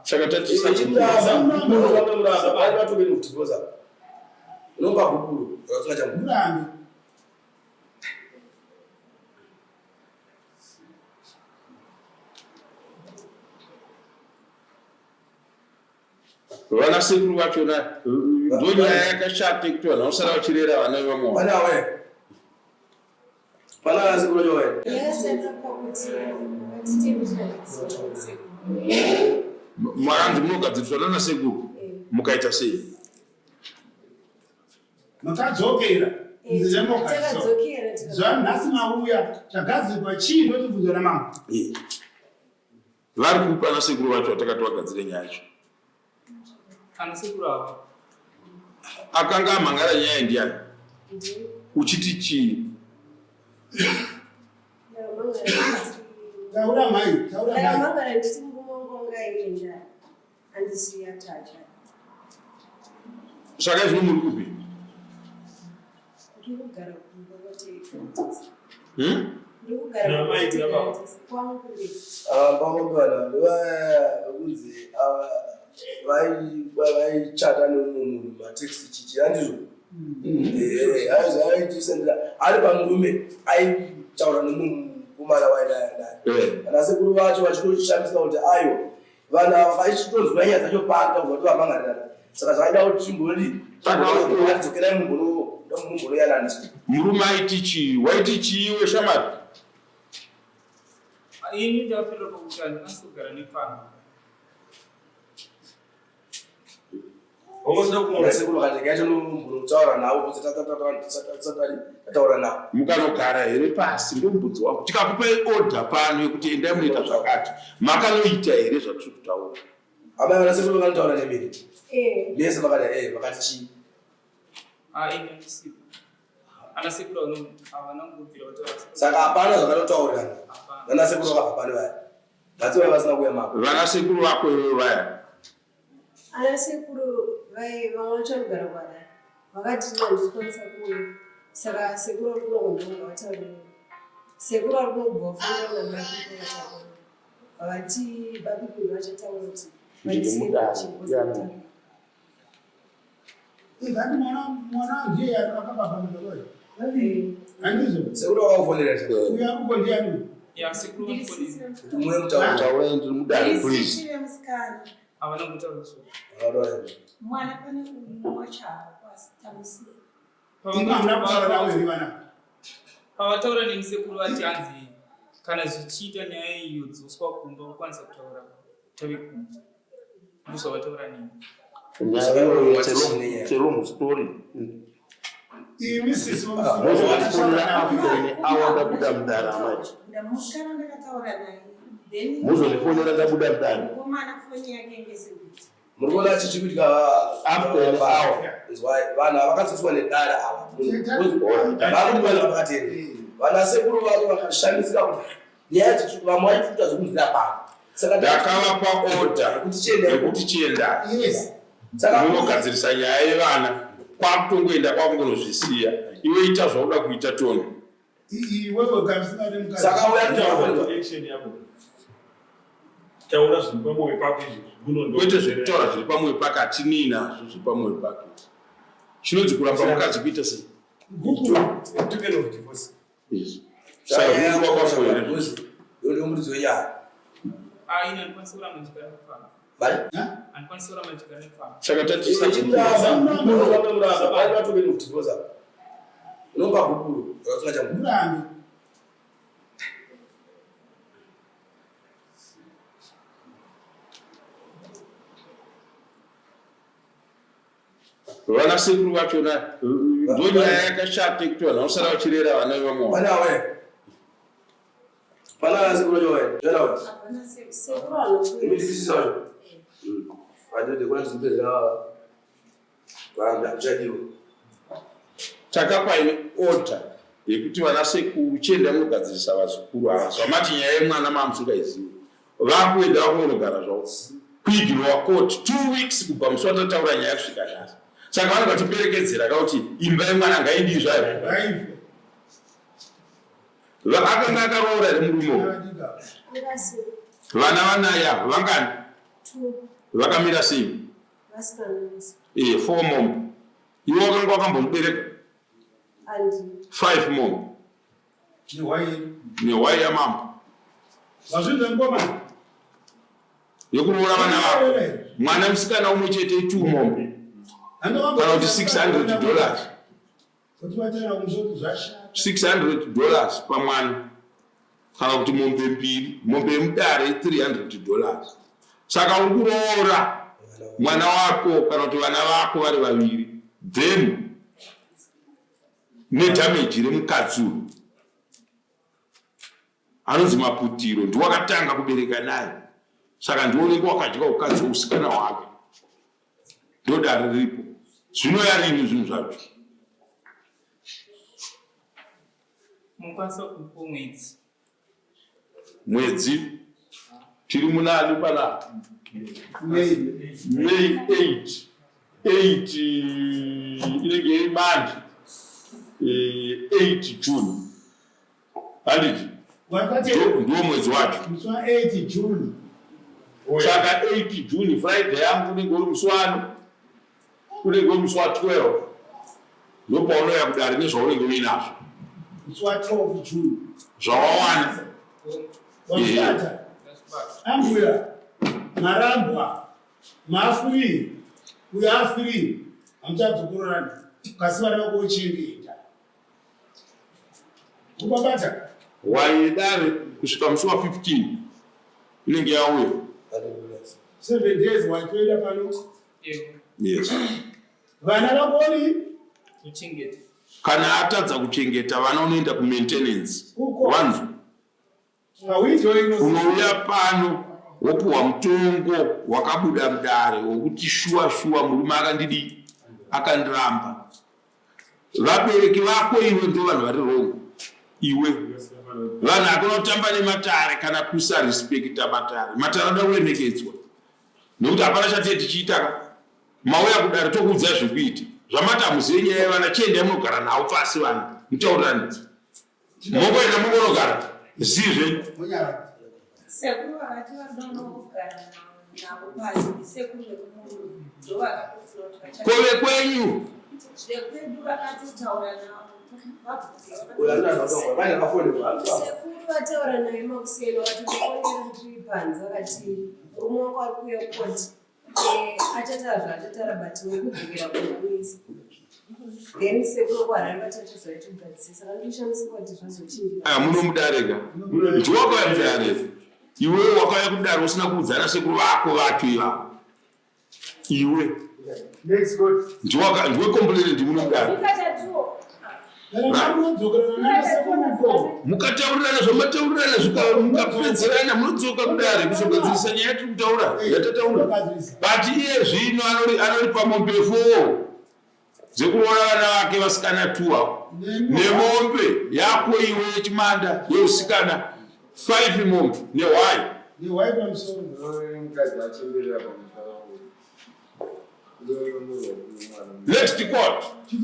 Saka tatiunopa gupuro Murambe. Vana sekuru vachona ndonyaya yakashata yekuti vanhu vanosara vachirera vana vamwe. Vana Pana sekuru vacho vaya. Makanzi munogadziriswa nana sekuru mukaita sei? Makadzokera. Zvanhasi mauya chagadzirwa chii ndochibvunzwa namambo. Vari kupi ana sekuru vacho vatakati vagadzire nyaya yacho? Ana sekuru ava. Akanga amhangara nyaya ndiyani? Uchiti chii? Taura mai, taura mai. Ndakamangara ndichiti murume wangu wanga aenda andisiya tacha. Saka zvino muri kupi? Ndiri kugara kumba kwatete. Hmm? Ndiri kugara kumba kwatete kwangu. Pamwe vana vekunzi vaichata nemumwe munhu matext chichi handizvo? Aichisendera ari pamurume aitaura nemumwe mukomana waidaya naye. Vana sekuru vacho vachitoshamisika kuti aiwa vanhu ava vaichitonzwa nyaya dzacho pano takubva kuti vamhangarirana saka zvaida kuti chimbori dzokerai mumbonoyananiswa. Murume aiti chii? Waiti chii iwe shamwari? Ini ndakapindura pakuti handikwanisi kugara nepfambi. Sekuru vakati regai tinombotaura navo tataura navo. Mukanogara here pasi ndomubvunzo wangu. Tikakupai order pano yekuti endai munoita zvakati, makanoita here zvatiri kutaura? Amai vana sekuru vakanotaura nemiri. Eh. Mese makati eh vakati chii? Ah, ini handisipo. Ana sekuru havana kumbobvira vataura. Saka hapana zvakatotaurirana. Vana sekuru vakabva pano vaya. That's why vasina kuuya mako. Vana sekuru vako iwewe vaya. Ana sekuru vai vamwe vacho vanogara kuHarare. Vakati ini handisi kukwanisa kuuya. Saka sekuru vari kuno kundonga vataurire. Sekuru vari kuno kubva vafonera namai kuno vataura. Vakati babi vachataura kuti Ndiri mudare. vandisiye Ingati mwana mwana ndiye akababa mudoro. Handizvo. Sekuru vakakufonera here? Uya uko ndiani? Ya sekuru vanofonera. Kuti muye mutaure. Taurai ndiri mudare please. Ndiri musikana. Havana kutaura so. Vakataura here? Mwana pane uyu wacho asi tamusiya. Imi hamuna kutaura navo here vana? Pavataura neni sekuru vati hanzi kana zvichiita nyaya iyi yodzoswa kumba vokwanisa kutaura tave kumba. Ndozvavataura neni. Nyaya iyoyo it's a long story. Imi sisi Mozondifonera after an hour ndabuda mudare amai. Musikana ndakataura naye. Then Mozondifonera ndabuda mudare. mukomana foni yake ngesekuti. Muri kuona chichi kuitika After an hour. Nzwai vanhu ava vakatsotswa nedare ava. Vakuti vanhu vakatenda. Vana sekuru vacho vakashamisika kuti nyaya yacho vamwe vachiita zvekunzira pano. Saka Ndakavapa order yekuti chiendai yekuti chiendai. Yes. Saka Munogadzirisa nyaya yevana kwakutongoenda kwakungonozvisiya. Iwe ita zvauda kuita tone. Iwewe kana mukadzi. Saka uya kutaura Action yako. Taura zviri pamwoyo pako izvi. Kwete zvekutaura zviri pamwoyo pake hatinii nazvo zviri pamwoyo pake. Chinonzi kuramba mukadzi kuita sei? Gupuro. Token of divorce. Yes. Saka zvinodiwa pamwoyo here? Ndio muridzi wenyaya. Ah, ini handikwanisi kuramba ndichigara nepfambi. Bari? Handikwanisi kuramba ndichigara nepfambi. Saka tatisa unopa gupuro rakatsonga changu. Murambe. Vana sekuru vachona ndonyaya yakashata yekuti vanhu vanosara vachirera vana vamwe. Vana we. Pana vana sekuru vacho we. Vana we. Hapana sekuru. Sekuru vanokuya. Imi ndisisi vacho. Vadode kuna zvibhedhlera varamba kuchadiwa. Takapa ini order yekuti vana sekuru chienda munogadzirisa vazukuru ava. Zvamati nyaya yemwana mamusingaizivi. Vakuenda vakunogara zvavo. Kuignore court 2 weeks kubva musi watataura nyaya kusvika nhasi. Saka vanenge vachiperekedzera ka kuti imba yemwana ngaidii zvayo. Ngaife. Akanga akaroora here murume uyu? Vana vadiki ava. Ngasi. Vana vanaya vangani? Vakamira sei? Eh, four mombe. Iwe wakanga wakambomubereka? Five mombe. Nehwai yamambo. Yekuroora vana vako. Mwana musikana umwe chete two mombe. Kana kuti $600. $600 pamwana kana kuti mombe mbiri, mombe yemudare $300. Saka uri kuroora mwana wako kana kuti vana vako vari vaviri, then nedhameji remukadzi uyu anonzi Maputiro, ndiwakatanga kubereka naye, saka ndiwo unenge wakadya ukadzi usikana hwake. Ndodare riripo zvinoya rini zvinhu zvacho? Munokwanisa kupa mwedzi? Mwedzi tiri munani panapa? May 8. 8 inenge iri manje 8 June, handiti? Ndiwo mwedzi wacho. Musi wa 8 June. Saka 8 June, Friday yangu, unenge uri musi wani? Unenge uri musi wa 12, ndopaunoya kudare nezvaunenge uinazvo. Musi wa 12 June. Zvawawana. Wazvibata? Ambuya marambwa, mafree, uyo afree, hamuchadzokororani kasi vana vako vochengeta ubabata. Waidare kusvika musi wa 15 inenge yauya. 7 days waitoenda pano. Yes. Vana vakoni Kuchengeta. Kana atadza kuchengeta vana, unoenda kumaintenance. Uko. Wanzwa? Awidho. Unouya pano wopuhwa mutongo wakabuda mudare wokuti shuwa shuwa murume akandidii, akandiramba. Vabereki vako iwe ndo vanhu vari wrong iwe. Vanhu hakuna kutamba nematare kana kusarespekta matare. Matare anoda kuremekedzwa nekuti hapana chatee tichiitaka. Mauya kudare, tokuudzai zvekuita. Zvamati hamuzive nyaya yevana, chiendai munogara navo pasi vana, mutaurirane, mongoenda mongonogara zii zvenyu. Sekuru vakati varikuda kugara navo pasi, ndisekuru vekumurume ndovakatofunga kuti vacha Kove kwenyu? Zvekwedu vakatotaura navo. Sekuru vataura naye makuseni, vakatifonera tiri panze, vakati murume wako ari kuuya kukoti, achatara zvaachatara, but wekudzokera kumba. Then sekuru kuHarare vatachazvaitogadzisa, saka ndishamisika kuti zvazochinjira. Aya muno mudareka, ndiwakauya mudare iwewe, wakauya kudare usina kuudzana sekuru vako vacho ivavo. Iwe ndiwe complainant muno mudare. Mukataurirana zvamataurirana, mukapedzerana, munodzoka kudare kuzogadzirisa nyaya yatiri kutaura, yatataura. But iye zvino anoripa mombe four dzekuroora vana vake vasikana two, nemombe yako iwe yechimanda yeusikana, five mombe nehwai. Nehwai pamusoro. Mukadzi achemberera pamusoro. Next court.